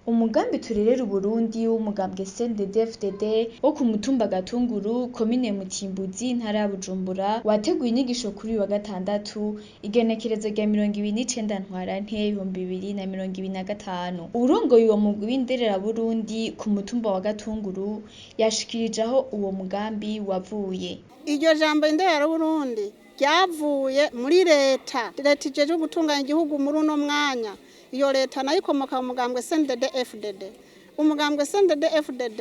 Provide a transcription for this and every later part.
Umugambi Turerere Uburundi w'umugambwe CNDD-FDD wo ku mutumba Gatunguru, komine Mutimbuzi, intara ya Bujumbura, wateguye inyigisho kuri uyu wa gatandatu, igenekerezo rya 29 Ntwarante 2025. Uwurongoye uwo mugwi w'indereraburundi ku mutumba wa Gatunguru yashikirije aho uwo mugambi wavuye. Iryo jambo inderaburundi ryavuye muri leta, leta ijejwe gutunganya igihugu muri uno mwanya. Iyo leta nayo ikomoka mu mugambwe CNDD FDD. Umugambwe CNDD FDD,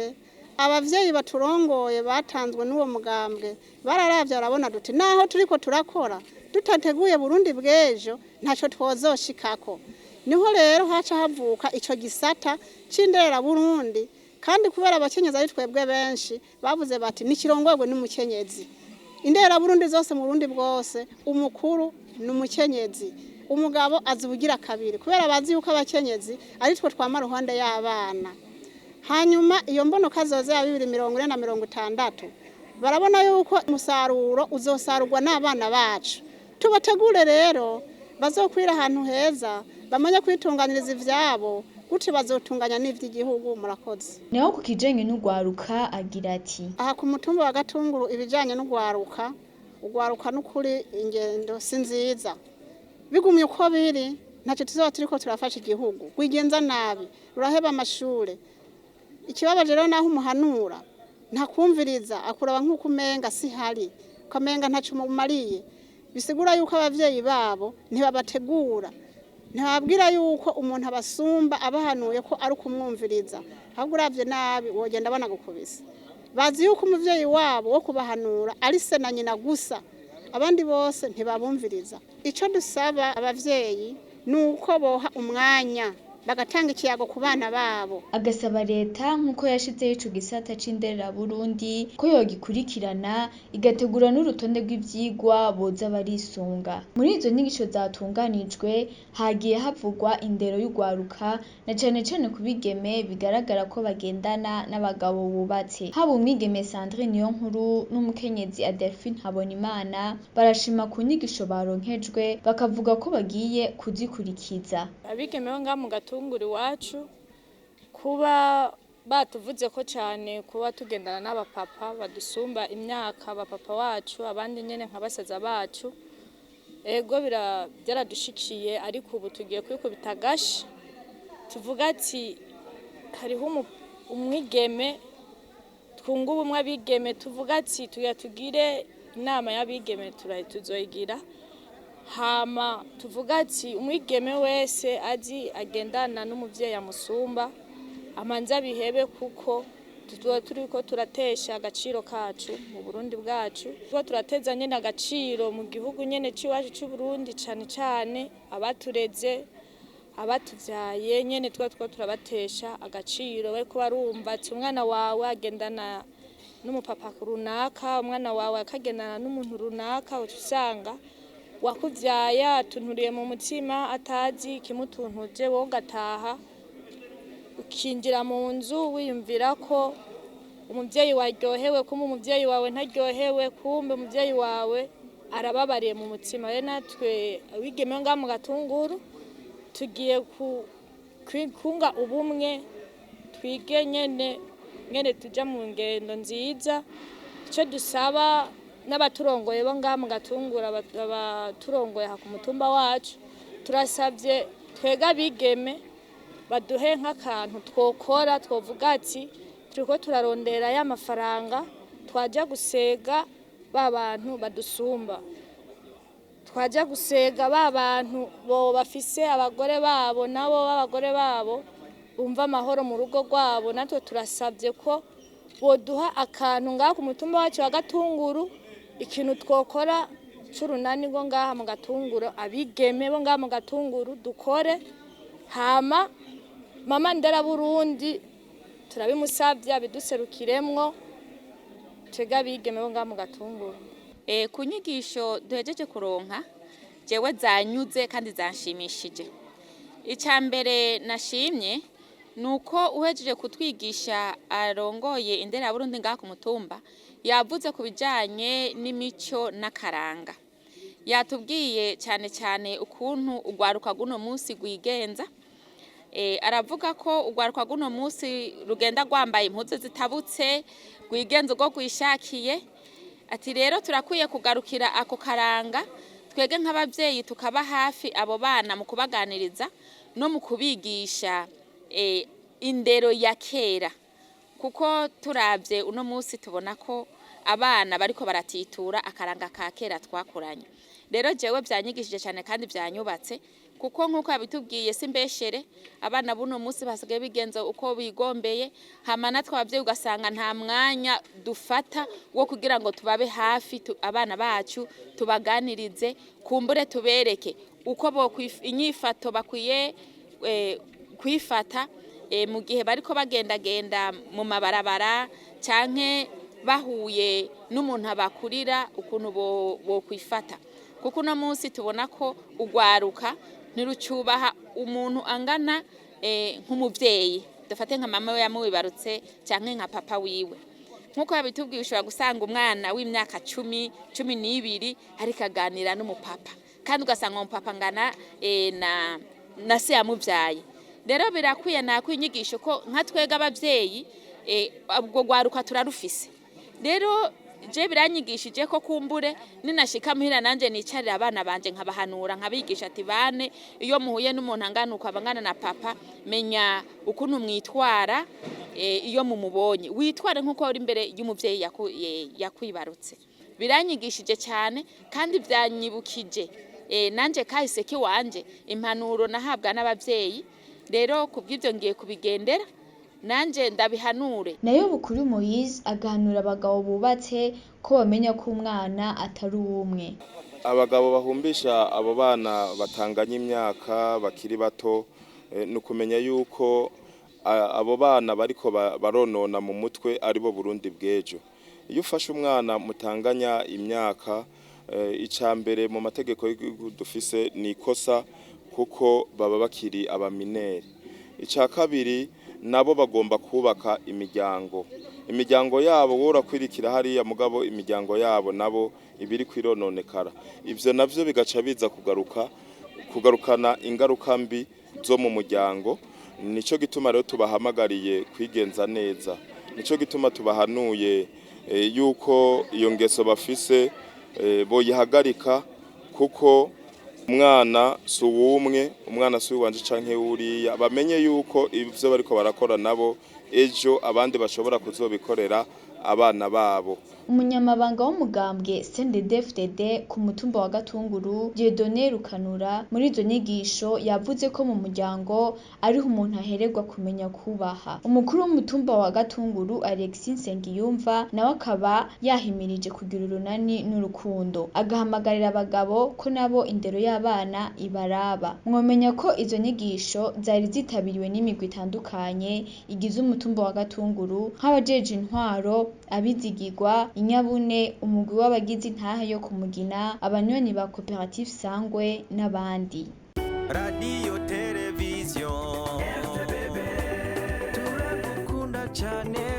abavyeyi baturongoye batanzwe n'uwo mugambwe, bararavye barabona duti naho turiko turakora tutateguye Burundi bw'ejo, ntaco twozoshikako. Niho rero haca havuka ico gisata c'inderaburundi, kandi kubera abakenyezi ari twebwe benshi, bavuze bati nikirongorwe n'umukenyezi. Inderaburundi zose mu Burundi bwose, umukuru ni umukenyezi, umugabo azi ubugira kabiri, kubera bazi yuko abakenyezi ari twe twama ruhande y'abana. Hanyuma iyo mbono kazoza ya 2040 na 60, barabona yuko umusaruro uzosarurwa n'abana bacu. Tubategure rero bazokwira ahantu heza, bamenye kwitunganiriza ivyabo, gutyo bazotunganya n'ivy'igihugu. Murakoze. Naho ku kijanye n'urwaruka agira ati: Aha ku mutumba wa Gatunguru, ibijanye n'urwaruka, urwaruka n'ukuri ingendo si nziza. Bigumye uko biri, ntacyo tuzoba turiko turafasha igihugu. Rwigenza nabi, ruraheba amashure. Ikibabaje rero, naho umuhanura ntakumviriza, akuraba nk'uko umenga sihari, ukamenga ntaco umumariye. Bisigura yuko abavyeyi babo ntibabategura, ntibabwira yuko umuntu abasumba abahanuye ko ari ukumwumviriza. Ahubwo uravye nabi wogenda banagukubise. Bazi yuko umuvyeyi wabo wo kubahanura ari se na nyina gusa, abandi bose ntibabumviriza. Ico dusaba abavyeyi ni uko boha umwanya bagatanga ikiyago ku bana babo. Agasaba leta, nk'uko yashizeho ico gisata c'inderaburundi, ko yogikurikirana igategura n'urutonde rw'ivyigwa boza barisunga. Muri izo nyigisho zatunganijwe hagiye havugwa indero y'urwaruka, na cane cane ku bigeme bigaragara ko bagendana n'abagabo bubatse. Haba umwigeme Sandrine Niyonkuru n'umukenyezi Adelphine Habonimana barashima ku nyigisho baronkejwe, bakavuga ko bagiye kuzikurikiza. Abigeme bo ngaha mu Gatunguru iwacu, kuba batuvuze ko cyane kuba tugendana n'abapapa badusumba imyaka, abapapa wacu, abandi nyene nka basaza bacu, ego byaradushikiye, ariko ubu tugiye kwikubita agashi tuvuga ati hariho umwigeme twunga ubumwe. Abigeme tuvuga ati tugira tugire inama y'abigeme, tuzoyigira, hama tuvuga ati umwigeme wese azi agendana n'umuvyeyi amusumba amanze abihebe, kuko tuba turiko turatesha agaciro kacu mu Burundi bwacu, tuba turateza nyene agaciro mu gihugu nyene c'iwacu c'Uburundi, cane cane abatureze, abatuvyaye nyene, tuba turiko turabatesha agaciro. Bariko barumva ati umwana wawe agendana n'umupapa runaka, umwana wawe akagendana n'umuntu runaka, uca usanga wakuvyaye atunturiye mu mutima, atazi ikimutuntuje. Wowe ugataha ukinjira mu nzu wiyumvira ko umuvyeyi waryohewe, kumbe umuvyeyi wawe ntaryohewe, kumbe umuvyeyi wawe arababariye mu mutima. Rero natwe abigeme ngaha mu Gatunguru tugiye kunga ubumwe, twige nyene nyene tuja mu ngendo nziza. Ico dusaba n'abaturongoye bo ngaha mu Gatunguru, abaturongoye aha ku mutumba wacu, turasabye twege abigeme baduhe nk'akantu twokora, twovuga ati turiko turarondera ya mafaranga twaja gusega ba bantu badusumba, twaja gusega ba bantu bo bafise abagore babo, nabo b'abagore babo bumva amahoro mu rugo rwabo. Natwe turasabye ko boduha akantu ngaha ku mutumba wacu wa Gatunguru, ikintu twokora c'urunani rwo ngaha mu Gatunguru, abigeme bo ngaha mu Gatunguru dukore. Hama mama nderaburundi turabimusavye abiduserukiremwo, twebwe abigeme bo ngaha mu Gatunguru. Ku nyigisho duhejeje kuronka, jewe zanyuze kandi zanshimishije. Icya mbere nashimye ni uko uhejeje kutwigisha arongoye inderaburundi ngaha ku mutumba yavuze ku bijanye n'imico n'akaranga. Yatubwiye cyane cyane ukuntu urwaruka rw'uno munsi rwigenza. Aravuga ko urwaruka rw'uno munsi rugenda rwambaye impuzu zitabutse, rwigenza uko rwishakiye. Ati rero turakwiye kugarukira ako karanga, twebwe nk'abavyeyi tukaba hafi abo bana mu kubaganiriza no mu kubigisha indero ya kera, kuko turavye uno munsi tubona ko abana bariko baratitura akaranga ka kera twakuranye. Rero jewe vyanyigishije cane kandi vyanyubatse, kuko nk'uko yabitubwiye simbeshere, abana buno munsi basigaye bigenza uko bigombeye, hama natwe abavyeyi ugasanga nta mwanya dufata wo kugira ngo tubabe hafi abana bacu, tubaganirize, kumbure tubereke uko inyifato bakwiye kwifata mu gihe bariko bagendagenda mu mabarabara canke bahuye n'umuntu abakurira, ukuntu bokwifata. Kuko uno munsi tubona ko urwaruka ntirucubaha umuntu angana nk'umuvyeyi, dufate nka mama we yamuwibarutse canke nka papa wiwe. Nk'uko yabitubwiye, ushobora gusanga umwana w'imyaka 10, 12 ariko aganira n'umupapa, kandi ugasanga umupapa angana na se yamuvyaye. Rero birakwiye nakwiye inyigisho ko nka twebwe abavyeyi ubwo rwaruka turarufise. Rero je biranyigishije ko kumbure ninashika muhira nanje nicarira abana banje, nkabahanura, nkabigisha ati bane, iyo muhuye n'umuntu angana uko, abangana na papa, menya ukuntu mwitwara, iyo mumubonye witware nk'uko uri imbere y'umuvyeyi yakwibarutse. Biranyigishije cyane kandi byanyibukije nanje kahise kiwanje, impanuro nahabwa n'abavyeyi. Rero kubw'ivyo ngiye kubigendera nanje ndabihanure. Nayo Bukuru Moise agahanura abagabo bubatse ko bamenya ko umwana atari uw'umwe. Abagabo bahumbisha abo bana batanganya imyaka bakiri bato, ni ukumenya yuko abo bana bariko baronona mu mutwe aribo Burundi bw'ejo. Iyo ufashe umwana mutanganya imyaka, ica mbere mu mategeko y'igihugu dufise ni ikosa, kuko baba bakiri abaminere. Ica kabiri, nabo bagomba kubaka imiryango yabo, wowe urakwirikira hariya, mugabo imiryango yabo nabo ibiri kwirononekara. Ivyo navyo bigaca biza kugarukana ingaruka mbi zo mu muryango. Nico gituma rero tubahamagariye kwigenza neza, nico gituma tubahanuye yuko iyo ngeso bafise boyihagarika, kuko umwana si uwumwe, umwana si uwanje canke wuriya. Bamenye yuko ivyo bariko barakora nabo ejo abandi bashobora kuzobikorera abana babo. Umunyamabanga w'umugambwe CNDD-FDD ku mutumba wa Gatunguru, Dieudonné Rukanura, muri izo nyigisho yavuze ko mu muryango ariho umuntu ahererwa kumenya kubaha. Umukuru w'umutumba wa Gatunguru, Alexis Nsengiyumva, nawe akaba yahimirije kugira urunani n'urukundo, agahamagarira abagabo ko nabo indero y'abana ibaraba. Mwomenya ko izo nyigisho zari zitabiriwe n'imigwi itandukanye igize umutumba wa Gatunguru, nk'abajeje intwaro, abizigirwa, inyabune, umugwi w'abagize intahe yo kumugina, abanywanyi ba koperative Sangwe n'abandi. Radio, televiziyo, turagukunda cyane.